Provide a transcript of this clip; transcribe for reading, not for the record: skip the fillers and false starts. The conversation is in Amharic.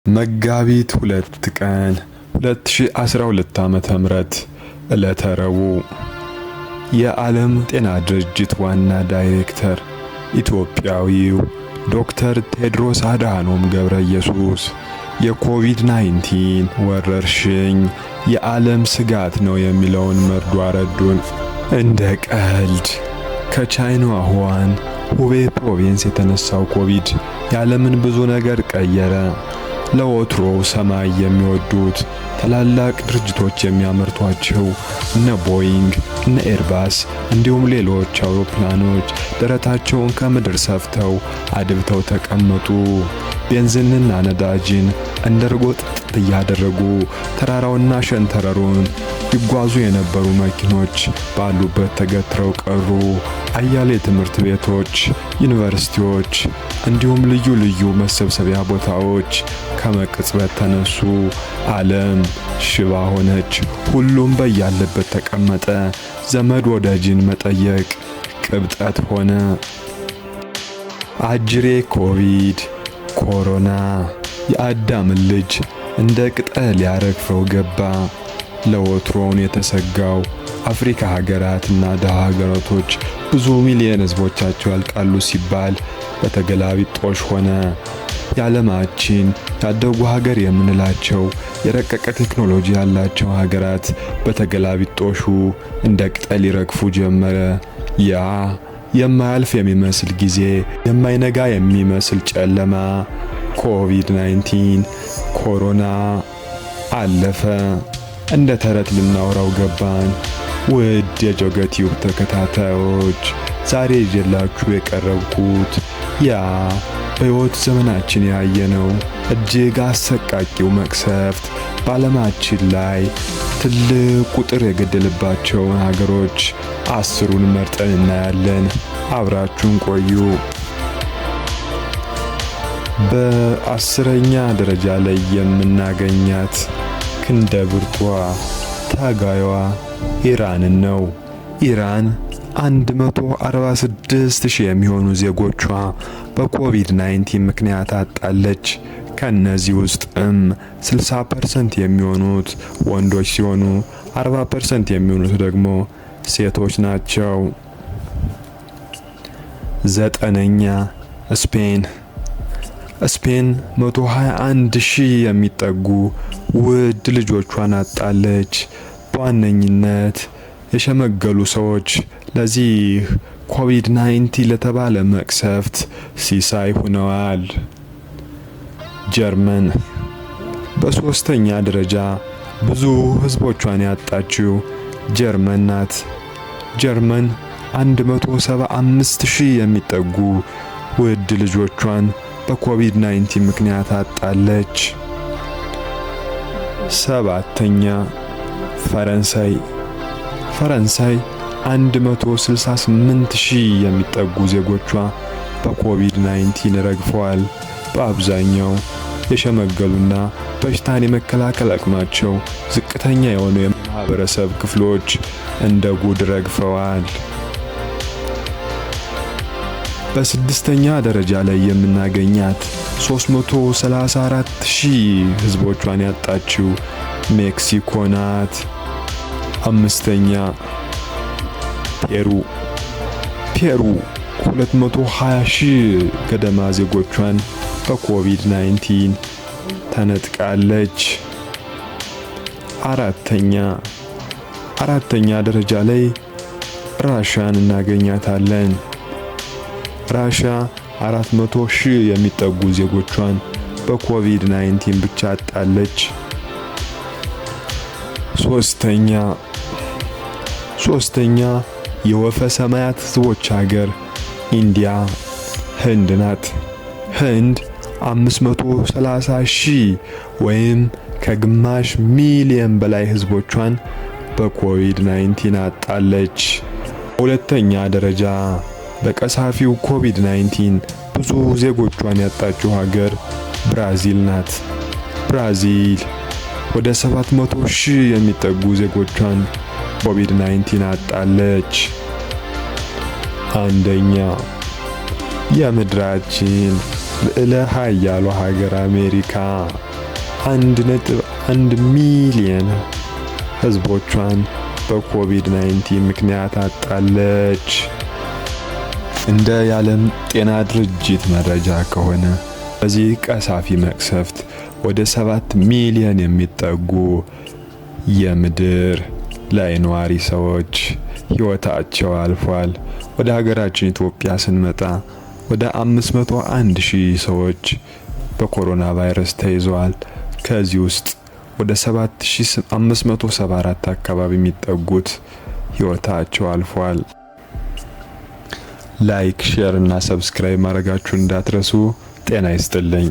መጋቢት 2 ቀን 2012 ዓ.ም. ዕለተ ረቡዕ፣ የዓለም ጤና ድርጅት ዋና ዳይሬክተር ኢትዮጵያዊው ዶክተር ቴድሮስ አድሃኖም ገብረ ኢየሱስ የኮቪድ-19 ወረርሽኝ የዓለም ስጋት ነው የሚለውን መርዶ አረዱን። እንደ ቀልድ ከቻይናዋ ሁዋን ሁቤ province የተነሳው ኮቪድ የዓለምን ብዙ ነገር ቀየረ። ለወትሮው ሰማይ የሚወዱት ታላላቅ ድርጅቶች የሚያመርቷቸው እነ ቦይንግ፣ እነ ኤርባስ እንዲሁም ሌሎች አውሮፕላኖች ደረታቸውን ከምድር ሰፍተው አድብተው ተቀመጡ። ቤንዚንና ነዳጅን እንደ እርጎ ጥጥት እያደረጉ ተራራውና ሸንተረሩን ይጓዙ የነበሩ መኪኖች ባሉበት ተገትረው ቀሩ። አያሌ ትምህርት ቤቶች፣ ዩኒቨርሲቲዎች እንዲሁም ልዩ ልዩ መሰብሰቢያ ቦታዎች ከመቅጽበት ተነሱ። ዓለም ሽባ ሆነች። ሁሉም በያለበት ተቀመጠ። ዘመድ ወዳጅን መጠየቅ ቅብጠት ሆነ። አጅሬ ኮቪድ ኮሮና የአዳምን ልጅ እንደ ቅጠል ያረግፈው ገባ። ለወትሮውን የተሰጋው አፍሪካ ሀገራትና ድሃ ሀገራቶች ብዙ ሚሊየን ህዝቦቻቸው ያልቃሉ ሲባል በተገላቢጦሽ ሆነ። የዓለማችን ያደጉ ሀገር የምንላቸው የረቀቀ ቴክኖሎጂ ያላቸው ሀገራት በተገላቢጦሹ እንደ ቅጠል ይረግፉ ጀመረ። ያ የማያልፍ የሚመስል ጊዜ፣ የማይነጋ የሚመስል ጨለማ ኮቪድ-19 ኮሮና አለፈ። እንደ ተረት ልናወራው ገባን። ውድ የጆገቲዩብ ተከታታዮች፣ ዛሬ ይዤላችሁ የቀረብኩት ያ በሕይወት ዘመናችን ያየነው እጅግ አሰቃቂው መቅሰፍት በዓለማችን ላይ ትልቅ ቁጥር የገደለባቸውን ሀገሮች 10ሩን መርጠን እናያለን። አብራችሁን ቆዩ። በ10ኛ ደረጃ ላይ የምናገኛት ክንደ ብርቷ ታጋይዋ ኢራንን ነው። ኢራን 146 ሺህ የሚሆኑ ዜጎቿ በኮቪድ-19 ምክንያት አጣለች። ከነዚህ ውስጥም 60% የሚሆኑት ወንዶች ሲሆኑ 40% የሚሆኑት ደግሞ ሴቶች ናቸው። ዘጠነኛ፣ ስፔን። ስፔን 121 ሺህ የሚጠጉ ውድ ልጆቿን አጣለች። በዋነኝነት የሸመገሉ ሰዎች ለዚህ ኮቪድ-19 ለተባለ መቅሰፍት ሲሳይ ሆነዋል። ጀርመን። በሶስተኛ ደረጃ ብዙ ህዝቦቿን ያጣችው ጀርመን ናት። ጀርመን 175 ሺህ የሚጠጉ ውድ ልጆቿን በኮቪድ-19 ምክንያት አጣለች። ሰባተኛ፣ ፈረንሳይ። ፈረንሳይ 168 ሺህ የሚጠጉ ዜጎቿ በኮቪድ-19 ረግፈዋል። በአብዛኛው የሸመገሉና በሽታን የመከላከል አቅማቸው ዝቅተኛ የሆኑ የማህበረሰብ ክፍሎች እንደ ጉድ ረግፈዋል። በስድስተኛ ደረጃ ላይ የምናገኛት 334 ሺህ ህዝቦቿን ያጣችው ሜክሲኮ ናት። አምስተኛ፣ ፔሩ። ፔሩ 220 ሺህ ገደማ ዜጎቿን በኮቪድ-19 ተነጥቃለች። አራተኛ ደረጃ ላይ ራሻን እናገኛታለን። ራሻ 400 ሺህ የሚጠጉ ዜጎቿን በኮቪድ-19 ብቻ አጣለች። ሶስተኛ፣ የወፈ ሰማያት ህዝቦች ሀገር ኢንዲያ ህንድ ናት። ህንድ 530 ሺህ ወይም ከግማሽ ሚሊየን በላይ ህዝቦቿን በኮቪድ-19 አጣለች። ሁለተኛ ደረጃ በቀሳፊው ኮቪድ-19 ብዙ ዜጎቿን ያጣችው ሀገር ብራዚል ናት። ብራዚል ወደ 700 ሺህ የሚጠጉ ዜጎቿን ኮቪድ-19 አጣለች። አንደኛ፣ የምድራችን ልዕለ ኃያሏ ሀገር አሜሪካ። 1.1 ሚሊየን ህዝቦቿን በኮቪድ-19 ምክንያት አጣለች። እንደ የዓለም ጤና ድርጅት መረጃ ከሆነ በዚህ ቀሳፊ መቅሰፍት ወደ 7 ሚሊየን የሚጠጉ የምድር ላይ ነዋሪ ሰዎች ህይወታቸው አልፏል። ወደ ሀገራችን ኢትዮጵያ ስንመጣ ወደ 501 ሺህ ሰዎች በኮሮና ቫይረስ ተይዘዋል። ከዚህ ውስጥ ወደ 7574 አካባቢ የሚጠጉት ህይወታቸው አልፏል። Like፣ share እና subscribe ማድረጋችሁን እንዳትረሱ። ጤና ይስጥልኝ።